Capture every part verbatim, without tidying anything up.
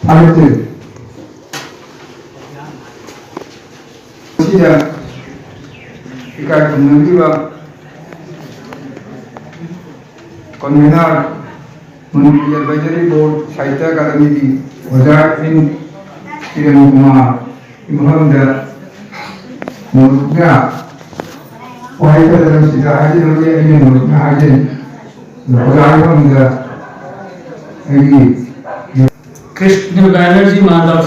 ꯊꯥꯒꯠꯆꯔꯤ꯫ ꯃꯁꯤꯗ ꯏꯀꯥꯏ ꯈꯨꯝꯅꯕꯤꯔꯤꯕ convener, ꯃꯅꯤꯄꯨꯔ Advisory Board ꯁꯥꯍꯤꯇ꯭ꯌ ꯑꯦꯀꯥꯗꯃꯤꯒꯤ ꯑꯣꯖꯥ ꯑꯦꯟ ꯀꯤꯔꯟ ꯀꯨꯃꯥꯔ ꯃꯐꯝꯗ ꯅꯣꯠꯅ ꯋꯥꯍꯩ ꯈꯔꯗꯪ ꯁꯤꯗ ꯍꯥꯏꯖꯔꯝꯒꯦ꯫ ꯑꯩꯅ ꯅꯣꯠꯅ ꯍꯥꯏꯖꯩ꯫ ꯑꯣꯖꯥ ꯃꯐꯝꯗ ꯑꯩꯒꯤ ꯀ꯭ꯔꯤꯁꯅ ꯕꯦꯅꯔꯖꯤ ꯃꯥꯙꯕ,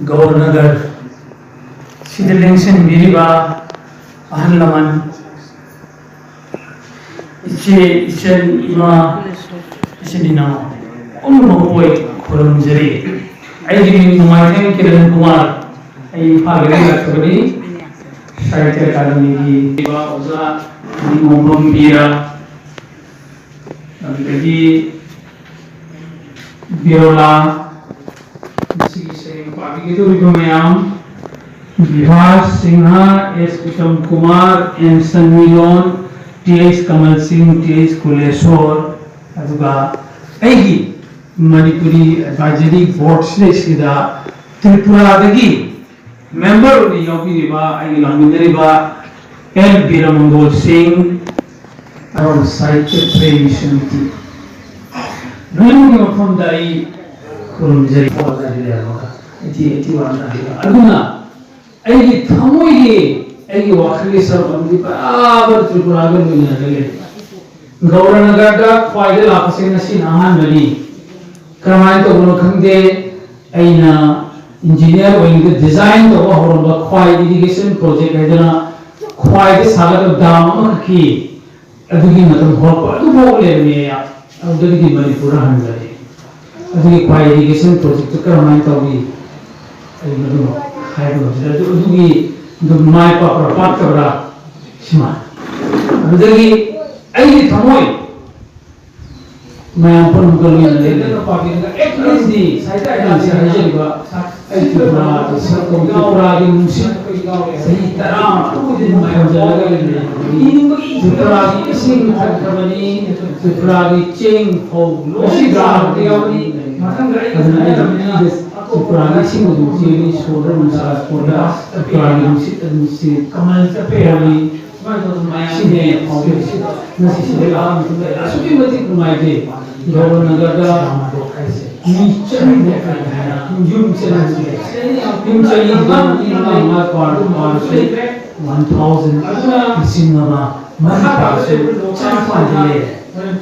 ꯒꯧꯔꯅꯒꯔ ꯁꯤꯗ ꯂꯦꯡꯁꯤꯟꯕꯤꯔꯤꯕ ꯑꯍꯜ ꯂꯃꯟ, ꯏꯆꯦ, ꯏꯆꯟ, ꯏꯃꯥ, ꯏꯆꯤꯟ ꯏꯅꯥꯎ ꯄꯨꯝꯅꯃꯛꯄꯨ ꯑꯩ ꯈꯨꯔꯨꯝꯖꯔꯤ꯫ ꯑꯩꯒꯤ ꯃꯤꯡ ꯅꯣꯡꯃꯥꯏꯊꯦꯝ ꯀꯤꯔꯟ ꯀꯨꯃꯥꯔ, ꯑꯩ ꯏꯝꯐꯥꯜꯗꯒꯤ ꯂꯥꯛꯆꯕꯅꯤ꯫ ꯁꯥꯍꯤꯇ꯭ꯌ ꯑꯦꯀꯥꯗꯃꯤꯒꯤ ꯑꯣꯖꯥ ꯅꯤꯉꯣꯝꯕꯝ ꯕꯤꯔꯥ, ꯑꯗꯨꯗꯒꯤ ꯕꯤꯔꯣꯂꯥ, ꯃꯁꯤꯒꯤ ꯁꯩꯔꯦꯡ ꯄꯥꯕꯤꯒꯗꯧꯔꯤꯕ ꯃꯌꯥꯝ, ꯕꯤꯚꯥꯁ ꯁꯤꯡꯍ, ꯑꯦꯁ Uttam Kumar, and ꯁꯟꯃꯤꯂꯣꯟ, T H ꯀꯃꯜ ꯁꯤꯡ, ꯇꯤ ꯑꯩꯆ ꯀꯨꯂꯦꯁꯣꯔ, ꯑꯗꯨꯒ ꯑꯩꯒꯤ ꯃꯅꯤꯄꯨꯔꯤ ꯑꯦꯗꯚꯥꯏꯖꯔꯤ ꯕꯣꯔꯗꯁꯤꯗꯩꯁꯤꯗ ꯇ꯭ꯔꯤꯄꯨꯔꯥꯗꯒꯤ ꯃꯦꯝꯕꯔ ꯑꯣꯏꯅ ꯌꯥꯎꯕꯤꯔꯤꯕ ꯑꯩꯒꯤ ꯂꯥꯛꯃꯤꯟꯅꯔꯤꯕ ꯑꯦꯜ ꯕꯤꯔꯃꯪꯒꯣꯜ ꯁꯤꯡ, ꯑꯔꯣꯝ ꯁꯥꯍꯤꯇ꯭ꯌ ꯄ꯭ꯔꯦꯃꯤ ꯁꯃꯤꯇꯤ, ꯂꯣꯏꯅꯃꯛꯀꯤ ꯃꯐꯝꯗ ꯑꯩ ꯈꯨꯔꯨꯝꯖꯔꯤ꯫ ꯑꯩꯠꯇꯤ, ꯑꯩꯠꯇꯤ ꯋꯥꯟꯗ ꯍꯥꯏꯕ꯫ ꯑꯗꯨꯅ ꯑꯩꯒꯤ ꯊꯃꯣꯏꯒꯤ, ꯑꯩꯒꯤ ꯋꯥꯈꯜꯒꯤ ꯁꯔꯨꯛ ꯑꯗꯨꯗꯤ ꯕꯔꯥꯕꯔ ꯇ꯭ꯔꯤꯄꯨꯔꯥꯒ ꯂꯣꯏꯅꯔꯒ ꯂꯩ꯫ ꯒꯧꯔꯅꯒꯔꯗ ꯈ꯭ꯋꯥꯏꯗ ꯂꯥꯛꯄꯁꯦ ꯉꯁꯤꯅ ꯑꯍꯥꯟꯕꯅꯤ꯫ ꯀꯔꯝꯍꯥꯏꯅ ꯇꯧꯕꯅꯣ ꯈꯪꯗꯦ, ꯑꯩꯅ ꯏꯟꯖꯤꯅꯤꯌꯔ ꯑꯣꯏꯔꯤꯉꯩꯗ ꯗꯤꯖꯥꯏꯟ ꯇꯧꯕ ꯍꯧꯔꯝꯕ ꯈ꯭ꯋꯥꯏ ꯏꯔꯤꯒꯦꯁꯟ ꯄ꯭ꯔꯣꯖꯦꯛ ꯍꯥꯏꯗꯅ ꯈ꯭ꯋꯥꯏꯗ ꯁꯥꯒꯠꯄ ꯗꯥꯝ ꯑꯃꯈꯛꯀꯤ ꯑꯗꯨꯒꯤ ꯃꯇꯝ ꯍꯧꯔꯛꯄ ꯑꯗꯨꯐꯥꯎ ꯂꯩꯔꯝꯃꯤ꯫ ꯑꯩ ꯑꯗꯨꯗꯒꯤꯗꯤ ꯃꯅꯤꯄꯨꯔꯗ ꯍꯟꯈꯔꯦ꯫ ꯑꯗꯨꯒꯤ ꯈ꯭ꯋꯥꯏ ꯏꯔꯤꯒꯦꯁꯟ ꯄ꯭ꯔꯣꯖꯦꯛꯇꯨ ꯀꯔꯝꯍꯥꯏꯅ ꯇꯧꯏ, ꯑꯩ ꯃꯗꯨ ꯍꯥꯏꯕ ꯉꯝꯖꯗꯦ꯫ ꯑꯗꯨ, ꯑꯗꯨꯒꯤ ꯑꯗꯨꯝ ꯃꯥꯏ ꯄꯥꯛꯄ꯭ꯔꯥ ꯄꯥꯛꯇꯕ꯭ꯔꯥ ꯁꯤꯃ꯫ ꯑꯗꯨꯗꯒꯤ ꯑꯩꯒꯤ ꯊꯃꯣꯏ ꯃꯌꯥꯝ ꯄꯨꯝꯅꯃꯛꯀ ꯂꯣꯏꯅꯅ ꯂꯩꯔꯦ꯫ ꯄꯥꯝꯕꯤꯔꯒ ꯑꯦꯠ ꯂꯤꯁ ꯗꯤ ꯁꯥꯍꯤꯇ꯭ꯌ ꯑꯦꯀꯥꯗꯦꯃꯤꯅ ꯍꯥꯏꯖꯔꯤꯕ ꯑꯩ ꯇ꯭ꯔꯤꯄꯨꯔꯥꯗ ꯁꯛꯄ ꯇ꯭ꯔꯤꯄꯨꯔꯥꯒꯤ ꯅꯨꯡꯁꯤꯠ ꯆꯍꯤ ꯇꯔꯥ ꯃꯇꯨꯡꯗ ꯅꯨꯡꯉꯥꯏꯍꯟꯖꯔꯒ ꯂꯩꯔꯦ꯫ ꯇ꯭ꯔꯤꯄꯨꯔꯥꯒꯤ ꯏꯁꯤꯡ ꯊꯛꯈ꯭ꯔꯕꯅꯤ, ꯇ꯭ꯔꯤꯄꯨꯔꯥꯒꯤ ꯆꯦꯡ ꯐꯧ ꯂꯣꯏ ꯆꯥꯕꯗ ꯌꯥꯎꯔꯤ꯫ ꯑꯗꯨꯅ ꯑꯩ ꯇ꯭ꯔꯤꯄꯨꯔꯥꯒꯤ ꯏꯁꯤꯡ ꯑꯗꯨꯝ ꯆꯦꯜꯂꯤ, ꯁꯣꯔꯗ ꯑꯗꯨꯝ ꯁꯥ ꯁꯣꯔꯗ ꯇ꯭ꯔꯤꯄꯨꯔꯥꯒꯤ ꯅꯨꯡꯁꯤꯠ ꯑꯗꯨꯝ ꯁꯤ ꯀꯃꯜ ꯆꯠꯄ ꯌꯥꯔꯤ꯫ ꯁꯨꯃꯥꯏꯅ ꯇꯧꯗꯅ ꯃꯌꯥꯝ ꯁꯤꯅꯦ ꯐꯥꯎꯟꯗꯦꯁꯟ ꯉꯁꯤ ꯁꯤꯗ ꯂꯥꯛꯑ ꯃꯇꯨꯡꯗ ꯑꯁꯨꯛꯀꯤ ꯃꯇꯤꯛ ꯅꯨꯡꯉꯥꯏꯇꯦ꯫ ꯒꯣꯕꯔꯅꯒꯔꯗ ꯃꯤ ꯆꯅꯤꯃꯨꯛ ꯂꯩ ꯍꯥꯏꯅ ꯌꯨꯝ ꯆꯅꯤ ꯌꯨꯝ ꯆꯅꯤꯗ ꯃꯤ ꯃꯉꯥ ꯃꯉꯥ ꯄꯥꯔ ꯄꯥꯔꯁꯨ ꯋꯥꯟ ꯊꯥꯎꯖꯟ ꯂꯤꯁꯤꯡ ꯑꯃ ꯃꯔꯤ ꯄꯥꯔꯁꯨ ꯆꯥꯝꯃꯄꯥꯟꯗ ꯂꯩꯔꯦ꯫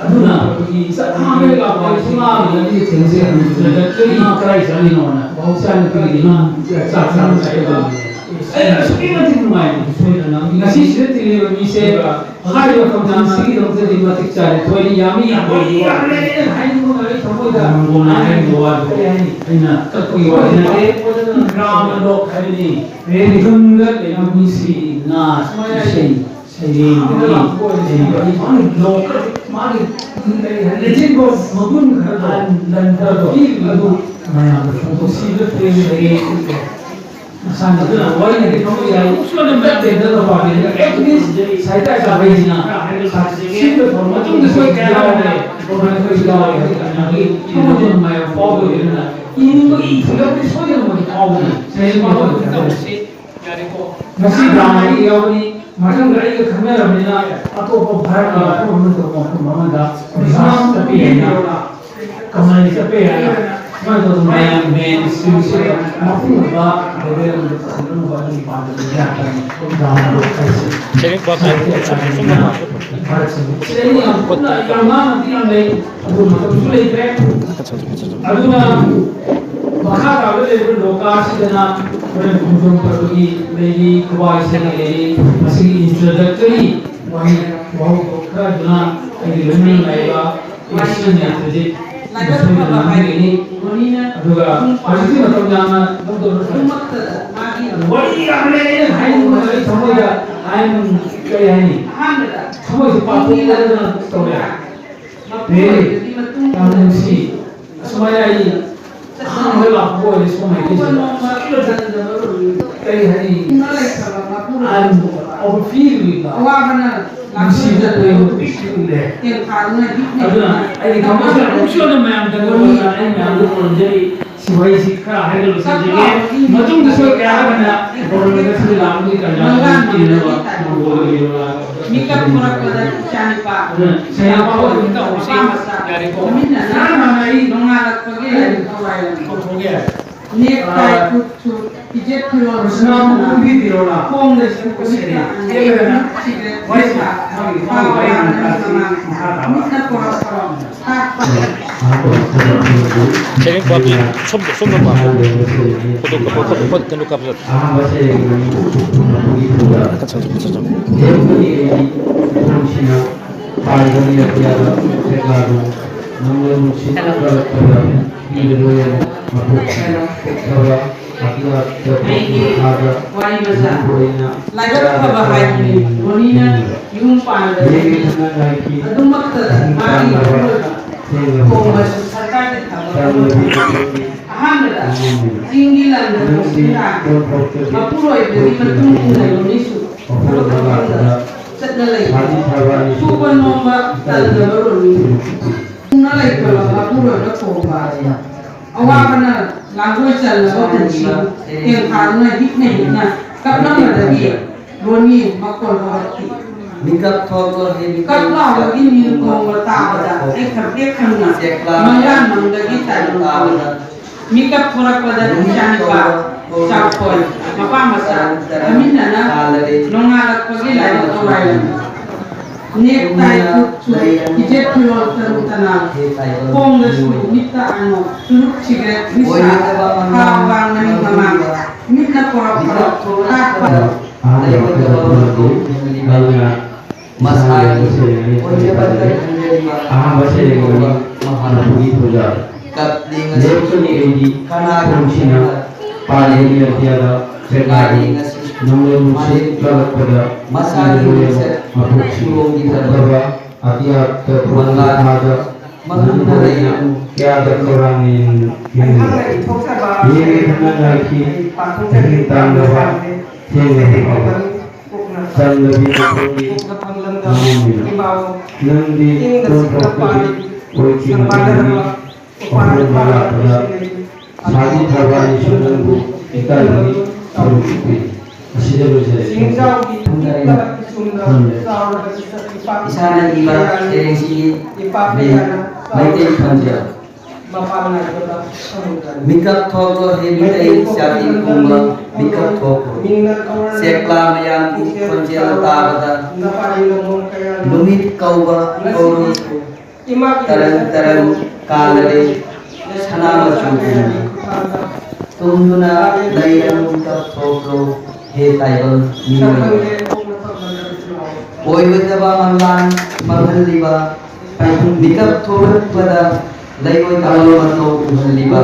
ꯑꯗꯨꯅ ꯑꯩꯈꯣꯏꯒꯤ ꯆꯠꯅꯕ ꯂꯥꯛꯄ ꯁꯨꯃꯥꯡꯗ ꯃꯤ ꯊꯦꯡꯖꯩ ꯍꯪꯕꯗ ꯀꯔꯤ ꯀꯔꯥꯏ ꯆꯠꯂꯤꯅꯣꯅ ꯏꯆꯥꯅꯨꯄꯤꯒꯤ ꯅꯪ ꯆꯥꯛ ꯆꯥꯕ ꯆꯠꯀꯗꯕꯅꯦ꯫ ꯑꯩ ꯑꯁꯨꯛꯀꯤ ꯃꯇꯤꯛ ꯅꯨꯡꯉꯥꯏ꯫ ꯉꯁꯤ ꯁꯤꯗ ꯇꯤꯜꯂꯤꯕ ꯃꯤꯁꯦ ꯍꯥꯏꯔꯤꯕ ꯊꯧꯗꯥꯡꯁꯤꯒꯤꯗꯃꯛꯇꯗꯤ ꯃꯇꯤꯛ ꯆꯥꯔꯦ꯫ ꯊꯣꯏꯅ ꯌꯥꯝꯃꯤ ꯌꯥꯝꯕ ꯌꯥꯝꯃꯦ꯫ ꯑꯩꯅ ꯍꯥꯏꯅꯤꯡꯕ ꯃꯈꯩ ꯊꯃꯣꯏꯗ ꯅꯪꯉꯣꯟꯗ ꯍꯥꯏꯔꯤꯕ ꯋꯥꯗꯣ ꯀꯔꯤ ꯍꯥꯏꯅꯤ? ꯑꯩꯅ ꯀꯛꯄꯒꯤ ꯋꯥꯗꯤ ꯅꯠꯇꯦ꯫ ꯒ꯭ꯔꯥꯝ ꯂꯣꯛ ꯍꯥꯏꯕꯅꯤ꯫ ꯃꯤꯍꯨꯟꯗ ꯂꯩꯕ ꯃꯤꯁꯤ ꯅꯥ ꯏꯁꯩ ꯁꯩꯔꯦꯡꯗꯒꯤ ꯂꯩꯕ ꯃꯥꯒꯤ ꯂꯣꯛ ꯃꯥꯒꯤ ꯂꯩꯖꯤꯟꯕ ꯃꯒꯨꯟ ꯈꯔ ꯂꯟꯊꯕ ꯑꯗꯨ ꯃꯌꯥꯝꯗ ꯐꯣꯡꯗꯣꯛꯁꯤꯗ ꯄꯦꯟꯖꯔꯦ꯫ ꯃꯁꯥꯅ ꯑꯗꯨꯅ ꯋꯥꯔꯤꯅꯗꯤ ꯈꯪꯕ ꯌꯥꯏ꯫ ꯁꯣꯏꯗꯅ ꯕꯦꯠ ꯇꯦꯟꯗꯔ ꯄꯥꯔꯇꯤꯗ ꯑꯦꯠꯂꯤꯁ ꯁꯥꯍꯤꯇ꯭ꯌ ꯑꯦꯀꯥꯗꯦꯃꯤꯅ ꯁꯤꯟꯕ ꯊꯧꯔꯝ ꯃꯇꯨꯡꯗ ꯁꯣꯏ ꯀꯌꯥ ꯌꯥꯎꯔꯦ꯫ ꯒꯣꯕꯔꯅꯔ ꯈꯣꯏꯁꯨ ꯌꯥꯎꯔꯦ꯫ ꯑꯗꯨꯅ ꯃꯥꯒꯤ ꯊꯃꯣꯏꯗ ꯅꯨꯡꯉꯥꯏꯕ ꯐꯥꯎꯕ ꯑꯣꯏꯕꯅ ꯏꯅꯤꯡꯕ ꯏꯊꯤꯜ ꯑꯃꯗꯤ ꯁꯣꯏꯗꯅ ꯃꯣꯏ ꯐꯥꯎꯒꯅꯤ꯫ ꯆꯍꯤ ꯃꯥꯄꯟ ꯇꯧꯁꯤ꯫ ꯉꯁꯤ ꯗ꯭ꯔꯃꯥꯒꯤ ꯌꯥꯎꯕꯅꯤ꯫ ꯃꯊꯪꯗ ꯑꯩꯒ ꯈꯪꯅꯔꯕꯅꯤꯅ ꯑꯇꯣꯞꯄ ꯚꯥꯔꯠꯀꯤ ꯃꯐꯝ ꯑꯃꯗ ꯃꯐꯝ ꯑꯃꯗ ꯔꯤꯍꯥꯔꯁ ꯆꯠꯄ ꯌꯥꯏꯅ꯫ ꯀꯃꯥꯏꯅ ꯆꯠꯄ ꯌꯥꯏꯅ? ꯁꯨꯃꯥꯏꯅ ꯇꯧꯗꯅ ꯃꯌꯥꯝ ꯃꯦꯟ ꯁ꯭ꯇ꯭ꯔꯤꯝꯁꯤꯗ ꯃꯄꯨꯅꯕ ꯂꯦꯚꯦꯜ ꯑꯃꯗ ꯄꯨꯈꯠꯅꯕ ꯑꯗꯨꯒꯤ ꯄꯥꯟꯗꯝꯗ ꯌꯥꯝꯅ ꯗ꯭ꯔꯃꯥꯗꯣ ꯑꯩꯁꯦ ꯁꯥꯍꯤꯇ꯭ꯌ ꯑꯦꯀꯥꯗꯦꯃꯤꯅ ꯚꯥꯔꯠꯁꯤꯡꯗ ꯁꯤꯗ ꯑꯩꯅ ꯌꯥꯝ ꯀꯨꯞꯅ ꯌꯥꯝ ꯉꯥꯡꯕꯗꯤ ꯌꯥꯝ ꯂꯩ꯫ ꯑꯗꯨ ꯃꯇꯝꯁꯨ ꯂꯩꯇ꯭ꯔꯦ꯫ ꯑꯗꯨꯅ ꯃꯈꯥ ꯇꯥꯕꯗ ꯂꯩꯔꯤꯕ ꯂꯣꯀꯥꯁꯤꯗꯅ ꯍꯣꯔꯦꯟ ꯈꯣꯡꯖꯣꯝ ꯄꯔꯕꯒꯤ ꯂꯩꯔꯤ, ꯈꯨꯕꯥꯏ ꯏꯁꯩꯒꯤ ꯂꯩꯔꯤ, ꯃꯁꯤꯒꯤ ꯏꯟꯇ꯭ꯔꯣꯗꯛꯇꯔꯤ ꯋꯥꯍꯩ ꯋꯥꯍꯧꯗꯣꯛ ꯈꯔꯗꯨꯅ ꯑꯩꯒꯤ ꯂꯣꯏꯅꯅ ꯂꯥꯛꯏꯕ ꯏꯁꯩ ꯃꯌꯥꯝꯁꯤꯗꯤ ꯃꯁꯣꯏꯗꯅ ꯉꯥꯡꯕꯤꯒꯅꯤ꯫ ꯑꯗꯨꯒ ꯍꯧꯖꯤꯛꯇꯤ ꯃꯇꯝ ꯌꯥꯝꯅ ꯂꯧꯗꯧꯔꯁꯨ ꯋꯥꯔꯤ ꯌꯥꯝ ꯂꯩ ꯑꯩꯅ ꯍꯥꯏꯅꯤꯡꯕ ꯑꯩ ꯊꯃꯣꯏꯗ ꯍꯥꯏꯅꯤꯡ-, ꯀꯔꯤ ꯍꯥꯏꯅꯤ? ꯊꯃꯣꯏꯁꯦ ꯄꯥꯊꯣꯛ ꯇꯧꯔꯦ꯫ ꯃꯄꯨꯔꯣꯏꯕꯒꯤ ꯃꯇꯨꯡ ꯌꯥꯝ ꯅꯨꯡꯁꯤ꯫ ꯑꯁꯨꯃꯥꯏꯅ ꯑꯩ ꯑꯍꯥꯟꯕ ꯂꯥꯛꯄ ꯑꯣꯏꯔꯦ ꯁꯣꯝ ꯃꯥꯏꯀꯩꯁꯤꯗ꯫ ꯀꯔꯤ ꯍꯥꯏꯅꯤ? ꯑꯋꯥꯕꯅ ꯅꯨꯡꯁꯤꯕ ꯀꯩꯅꯣ ꯄꯤꯛꯁꯤꯜꯂꯦ꯫ ꯑꯗꯨꯅ ꯑꯩꯒꯤ ꯊꯃꯣꯏꯁꯤꯗ ꯑꯃꯨꯛꯁꯨ ꯑꯗꯨꯝ ꯃꯌꯥꯝ ꯆꯪꯕ ꯑꯩ ꯃꯌꯥꯝꯗ ꯈꯨꯔꯨꯝꯖꯔꯤ꯫ ꯁꯤꯐꯥꯏꯁꯤ ꯈꯔ ꯍꯥꯏꯒꯠꯂꯨ ꯁꯤꯖꯒꯦ꯫ ꯃꯇꯨꯡꯗꯁꯨ ꯀꯌꯥ ꯍꯥꯏꯅ ꯒꯣꯕꯔꯅꯃꯦꯟꯠ ꯑꯁꯤꯗ ꯂꯥꯛꯄꯒꯤ ꯇꯥꯟꯖꯥ ꯑꯗꯨꯝ ꯄꯤꯅꯅꯕ ꯃꯔꯨ ꯑꯣꯏꯔꯤꯕ ꯃꯤꯀꯞ ꯊꯣꯔꯛꯄꯗ ꯏꯆꯥꯅꯨꯄꯥ ꯑꯗꯨꯅ ꯁꯦꯅꯥ ꯐꯥꯎꯕ ꯑꯗꯨꯝ ꯇꯧꯍꯧꯁꯤ꯫ ꯃꯄꯥ ꯃꯆꯥ ꯌꯥꯔꯦꯀꯣ꯫ ꯐꯝꯃꯤꯟꯅꯅ ꯅꯍꯥꯟ ꯍꯥꯟꯅ ꯑꯩ ꯅꯣꯡꯉꯥꯜꯂꯛꯄꯒꯤ ꯂꯥꯏꯔꯤꯛ ꯊꯋꯥꯏ ꯑꯃ꯫ ꯀꯧꯊꯣꯛꯑꯒꯦ꯫ ꯅꯦꯛ ꯇꯥꯏ, ꯈꯨꯠ ꯁꯨ, ꯐꯤꯖꯦꯠ ꯐꯤꯔꯣꯜ ꯁꯅꯥ ꯁꯨꯅ ꯃꯨꯝꯕꯤꯗꯤꯔꯣꯂꯥ? ꯈꯣꯡꯗ ꯁꯤꯕꯨ ꯁꯦꯔꯦ꯫ ꯁꯤꯕ ꯇꯦꯜꯂꯒꯅ ꯁꯤꯗ ꯋꯥꯔꯤ ꯁꯥ-, ꯁꯥ-, ꯋꯥꯔꯤ ꯁꯥ-, ꯋꯥꯔꯤ ꯁꯥ-, ꯃꯈꯥ ꯇꯥꯕ꯫ ꯃꯤꯠꯅ ꯄꯣꯔꯛꯄ ꯇꯥꯛꯄ꯫ ꯁꯦꯔꯦꯡ ꯄꯥꯝꯕꯤ, ꯁꯣꯝꯗ, ꯁꯣꯝꯗ ꯄꯥꯝꯕꯤ꯫ ꯐꯣꯇꯣ ꯀꯥꯞꯄ, ꯐꯣꯇꯣ, ꯐꯣꯇꯣ, ꯀꯩꯅꯣ ꯀꯥꯞꯄ ꯆꯠ-, ꯑꯍꯥꯟꯕ ꯁꯦꯔꯦꯡ ꯑꯅꯤ ꯃꯄꯨꯒꯤ ꯊꯧꯗꯥ꯫ ꯈꯔ ꯆꯪꯁꯤ, ꯈꯔ ꯆꯪꯁꯤ꯫ ꯂꯦꯞꯄꯒꯤ ꯑꯩꯒꯤ ꯈꯣꯡꯁꯤꯅ ꯄꯥꯏꯕ ꯅꯤꯔꯛ ꯌꯥꯕ ꯆꯦꯛꯂꯥꯗꯨ ꯅꯪꯅ ꯅꯨꯡꯁꯤꯠ ꯀꯜꯂꯛꯄꯗ ꯄꯤꯕ ꯂꯣꯏꯔꯕ ꯃꯄꯨꯛ ꯊꯟꯅ ꯄꯣꯛꯂꯕ ꯑꯇꯤꯌꯥ ꯆꯠꯊꯣꯛ ꯃꯈꯥꯗ ꯋꯥꯔꯤ ꯃꯆꯥ꯫ ꯂꯥꯏꯕꯛ ꯐꯕ ꯍꯥꯏꯗꯨꯅꯤ꯫ ꯕꯣꯅꯤꯅ ꯌꯨꯝ ꯄꯥꯟꯕꯗꯒꯤ ꯑꯗꯨꯃꯛꯇꯗ ꯃꯥꯒꯤ ꯃꯔꯨꯑꯣꯏꯕ ꯊꯣꯡꯕꯁꯨ ꯁꯔꯀꯥꯔꯒꯤ ꯊꯕꯛ ꯑꯃ꯫ ꯑꯍꯥꯟꯕꯗ ꯆꯤꯡꯒꯤ ꯂꯝꯗ ꯄꯣꯛꯇꯨꯅ ꯃꯄꯨꯔꯣꯏꯕꯒꯤ ꯃꯇꯨꯡ ꯏꯟꯅ ꯂꯧꯃꯤꯁꯨ ꯊꯕꯛ ꯃꯐꯝꯗ ꯆꯠꯅ ꯂꯩꯕ ꯁꯨꯕ ꯅꯣꯝꯕ ꯇꯟꯗꯕ ꯂꯧꯃꯤ꯫ ꯁꯨꯅ ꯂꯩꯇꯕ ꯃꯄꯨꯔꯣꯏꯕ ꯊꯣꯡꯕ ꯑꯁꯤꯅ ꯑꯋꯥꯕꯅ ꯂꯥꯡꯒꯣꯏ ꯆꯜꯂꯕ ꯄꯨꯟꯁꯤꯕꯨ ꯇꯦꯡꯊꯥꯗꯨꯅ ꯍꯤꯛꯅ ꯍꯤꯛꯅ ꯀꯞꯂꯝꯕꯗꯒꯤ ꯕꯣꯅꯤ ꯃꯈꯣꯜ ꯍꯧꯔꯛꯈꯤ꯫ ꯃꯤꯀꯞ ꯊꯣꯛꯂꯣ ꯍꯦ ꯃꯤꯀꯞ ꯀꯞ ꯂꯥꯎꯕꯒꯤ ꯊꯣꯛꯂꯣ꯫ ꯅꯤꯜ ꯈꯣꯡꯕ ꯇꯥꯕꯗ ꯑꯩ ꯈꯪꯄ꯭ꯔꯦꯛ ꯈꯪꯅ ꯆꯦꯛꯂꯥ ꯃꯪꯂꯥꯟ ꯃꯪꯗꯒꯤ ꯇꯥꯏꯕꯪ ꯐꯥꯎꯕ ꯇꯥꯕꯗ꯫ ꯃꯤꯀꯞ ꯊꯣꯔꯛꯄꯗ ꯅꯨꯃꯤꯠ ꯏꯆꯥꯅꯨꯄꯥ ꯊꯣꯛꯂꯣ꯫ ꯆꯥꯛꯊꯣꯏ ꯃꯄꯥ ꯃꯆꯥ ꯇꯔꯨꯛ ꯇꯔꯨꯛ ꯐꯝꯃꯤꯟꯅꯅ ꯀꯥꯂꯔꯦ꯫ ꯅꯣꯡꯉꯥꯜꯂꯛꯄꯒꯤ ꯂꯥꯏꯕꯛ ꯊꯧꯔꯥꯏꯔꯝꯃꯤ꯫ ꯅꯦꯛ ꯇꯥꯏ ꯈꯨꯠ ꯁꯨ ꯐꯤꯖꯦꯠ ꯐꯤꯔꯣꯜ ꯇꯔꯨ ꯇꯅꯥꯜ ꯈꯣꯡꯗꯁꯨ ꯃꯤꯠꯇ ꯑꯅꯣꯛ ꯆꯨꯔꯨꯞ ꯁꯤꯒꯔꯦꯠ ꯅꯤꯁꯥ ꯊꯥꯎ ꯂꯥꯡ ꯃꯅꯤꯡ ꯃꯃꯥꯡ ꯃꯤꯠꯅ ꯄꯣꯔꯛꯄ ꯇꯥꯛꯄ꯫ ꯑꯍꯥꯟꯕ ꯃꯁꯥꯒꯤ ꯑꯣꯏꯖꯕ ꯁꯦꯔꯦꯡ ꯑꯅꯤ꯫ ꯑꯍꯥꯟꯕ ꯁꯦꯔꯦꯡ ꯑꯅꯤ ꯃꯄꯨꯒꯤ ꯊꯧꯖꯥꯜ꯫ ꯂꯦꯞꯀꯅꯤ ꯑꯩꯗꯤ ꯈꯣꯡꯁꯤꯅ ꯄꯥꯜꯂꯤꯕ ꯅꯤꯔꯛ ꯌꯥꯗ ꯆꯦꯛꯂꯥꯗꯨ ꯅꯪꯅ ꯅꯨꯡꯁꯤꯠ ꯀꯜꯂꯛꯄꯗ ꯃꯁꯥꯒꯤ ꯃꯤꯡꯆꯠ ꯃꯄꯨꯛꯁꯤ ꯁꯨꯔꯣꯡꯒꯤ ꯊꯕꯛ ꯐꯖꯕ ꯑꯇꯤꯌꯥ ꯃꯉꯥ ꯃꯈꯥꯗ ꯃꯗꯨꯅ ꯂꯩꯅ ꯀꯌꯥꯗ ꯈꯧꯔꯥꯡꯅ ꯌꯦꯡꯂꯤ꯫ ꯌꯦꯡꯉꯦ ꯈꯪꯅ ꯉꯥꯏꯈꯤ꯫ ꯆꯍꯤ ꯇꯥꯡꯂꯕ ꯊꯦꯡꯂꯕ ꯐꯥꯎꯕ ꯆꯝꯂꯕꯤ ꯃꯈꯣꯏꯒꯤ ꯃꯃꯣꯟꯅꯤꯅ꯫ ꯅꯪꯗꯤ ꯀꯣꯟꯊꯣꯛꯄꯗꯤ ꯑꯣꯏꯈꯤꯕ ꯃꯇꯝꯅꯤ꯫ ꯑꯍꯣꯡꯕ ꯂꯥꯛꯄꯗ ꯁꯥꯕꯤ ꯊꯧꯕꯥꯜꯅꯁꯨ ꯅꯪꯕꯨ ꯏꯀꯥꯏꯕꯒꯤ ꯊꯧꯔꯝ ꯎꯠꯄꯤ꯫ ꯑꯁꯤꯗ ꯂꯣꯏꯁꯤꯜꯂꯦ꯫ ꯆꯤꯡꯖꯥꯎꯒꯤ ꯄꯤꯛꯂꯕ ꯏꯆꯨꯝꯗ ꯆꯥꯎꯔꯕ ꯏꯆꯠ ꯏꯄꯥ ꯏꯁꯥꯅ ꯏꯕ ꯁꯩꯔꯦꯡꯁꯤꯒꯤ ꯏꯄꯥ ꯃꯤꯡ ꯀꯌꯥꯅ ꯃꯩꯇꯩ ꯈꯣꯟꯖꯦꯜ꯫ ꯃꯄꯥꯟ ꯅꯥꯏꯗꯕ ꯁꯃꯨꯗ꯭ꯔꯅꯤ꯫ ꯃꯤꯀꯞ ꯊꯣꯛꯂꯣ ꯍꯦ ꯃꯤꯇꯩ ꯖꯥꯇꯤ ꯄꯨꯝꯕ, ꯃꯤꯀꯞ ꯊꯣꯛꯂꯣ꯫ ꯃꯤꯡꯅ ꯀꯧꯔ ꯆꯦꯛꯂꯥ ꯃꯌꯥꯝꯒꯤ ꯄꯨꯛꯆꯦꯜ ꯈꯣꯟꯖꯦꯜ ꯆꯥꯎꯔꯕ ꯇꯥꯕꯗ ꯅꯄꯥꯔꯤ ꯅꯃꯣꯝ ꯀꯌꯥꯅ ꯅꯨꯃꯤꯠ ꯀꯧꯕ ꯉꯁꯤꯗꯤ ꯀꯧꯔꯣꯏ꯫ ꯏꯃꯥꯒꯤ ꯇꯔꯪ ꯃꯁꯛ ꯇꯔꯪ ꯀꯥꯂꯔꯦ ꯁꯅꯥ ꯃꯆꯨ ꯀꯨꯝꯅ꯫ ꯇꯨꯝꯗꯨꯅ ꯂꯩꯔꯅꯨ ꯃꯤꯀꯞ ꯊꯣꯛꯂꯣ ꯍꯦ ꯇꯥꯏꯕꯪ ꯃꯤꯑꯣꯏ꯫ ꯑꯣꯏꯔꯣꯏꯗꯕ ꯃꯪꯂꯥꯟ ꯃꯪꯍꯜꯂꯤꯕ ꯃꯤꯀꯞ ꯊꯣꯛꯂꯛꯄꯗ ꯂꯩꯔꯣꯏꯗꯕ ꯃꯇꯧ ꯎꯍꯜꯂꯤꯕ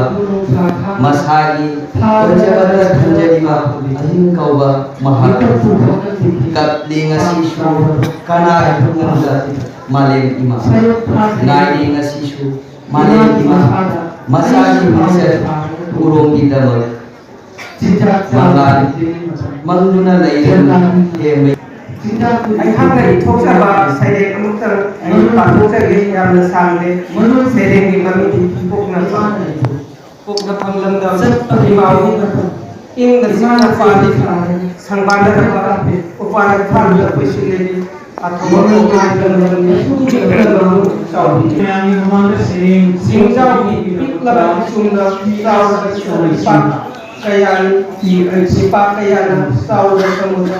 ꯃꯁꯥꯒꯤ ꯑꯣꯏꯖꯕꯗ ꯈꯟꯖꯔꯤꯕ ꯑꯍꯤꯡ ꯀꯧꯕ ꯃꯍꯥꯛ ꯀꯞꯂꯤ ꯉꯁꯤꯁꯨ ꯀꯅꯥꯒꯤ ꯄꯨꯛꯅꯤꯡꯗ ꯃꯥꯂꯦꯝ ꯏꯃꯥ ꯉꯥꯏꯔꯤ ꯉꯁꯤꯁꯨ ꯃꯥꯂꯦꯝ ꯏꯃꯥ ꯃꯁꯥꯒꯤ ꯃꯤꯡꯆꯠ ꯎꯔꯣꯡꯒꯤꯗꯃꯛ ꯃꯉꯥꯜ ꯃꯪꯗꯨꯅ ꯂꯩꯔꯅꯨ ꯍꯦ ꯃꯩ꯫ ꯑꯩꯍꯥꯛꯅ ꯏꯊꯣꯛꯆꯕ ꯁꯩꯔꯦꯡ ꯑꯃꯨꯛꯇꯪ ꯑꯩ ꯄꯥꯊꯣꯛꯆꯒꯦ꯫ ꯌꯥꯝꯅ ꯁꯥꯡꯗꯦ꯫ ꯁꯩꯔꯦꯡꯒꯤ ꯃꯃꯤꯡꯗꯤ ꯄꯣꯛꯅꯐꯝ꯫ ꯄꯣꯛꯅꯐꯝ ꯂꯝꯗꯝ ꯏꯃꯥ ꯏꯪꯅ ꯆꯤꯛꯅ ꯄꯥꯜꯂꯤ꯫ ꯁꯪꯕꯥꯟꯅꯔꯕ ꯎꯄꯥꯜ ꯊꯥꯗꯨꯗ ꯀꯣꯏꯁꯤꯜꯂꯤ꯫ ꯑꯊꯣꯝꯕ ꯈꯣꯡꯕꯥꯟ ꯂꯝꯗꯝ ꯆꯥꯎꯕꯤ꯫ ꯃꯌꯥꯝꯒꯤ ꯃꯃꯥꯡꯗ ꯁꯩꯔꯦꯡ ꯆꯤꯡꯖꯥꯎꯒꯤ ꯄꯤꯛꯂꯕ ꯏꯆꯨꯝꯗ ꯆꯥꯎꯔꯕ ꯏꯆꯥ ꯏꯄꯥ ꯀꯌꯥꯅꯤ, ꯏꯄꯥ ꯀꯌꯥꯅ ꯆꯥꯎꯔꯕ ꯁꯃꯨꯗ꯭ꯔ,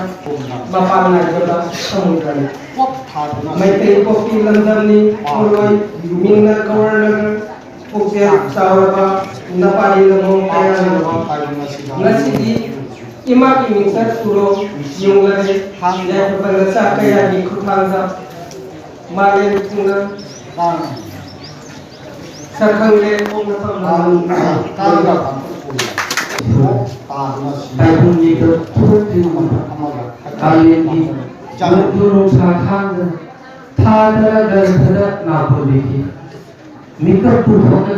ꯃꯄꯥꯟ ꯅꯥꯏꯗꯕ ꯁꯃꯨꯗ꯭ꯔꯅꯤ꯫ ꯃꯩꯇꯩ ꯄꯣꯛꯄꯤ ꯂꯝꯗꯝꯅꯤ ꯄꯣꯠꯂꯣꯏ, ꯃꯤꯡꯅ ꯒꯧꯔꯅꯒꯔ, ꯄꯨꯛꯆꯦꯜ ꯆꯥꯎꯔꯕ ꯅꯄꯥꯔꯤ ꯅꯃꯣꯝ ꯀꯌꯥꯅ꯫ ꯉꯁꯤꯗꯤ ꯏꯃꯥꯒꯤ ꯃꯤꯡꯆꯠ ꯎꯔꯣ ꯌꯨꯡꯂꯔꯦ, ꯌꯥꯏꯐꯕ ꯅꯆꯥ ꯀꯌꯥꯒꯤ ꯈꯨꯠꯊꯥꯡꯗ ꯃꯥꯂꯦꯝ ꯊꯨꯡꯅ ꯁꯛꯈꯪꯂꯦ꯫ ꯇꯥꯏꯕꯪ ꯃꯤꯗ ꯊꯣꯛꯇ꯭ꯔꯤꯉꯩꯗ ꯀꯥꯂꯦꯟꯒꯤ ꯅꯣꯡꯖꯨ ꯅꯨꯡꯁꯥ ꯈꯥꯡꯗꯅ ꯊꯥ ꯇꯔꯥ ꯒꯔꯚꯗ ꯅꯥꯄꯣꯟꯕꯤꯈꯤ꯫ ꯃꯤꯀꯞ ꯄꯨꯊꯣꯛꯅ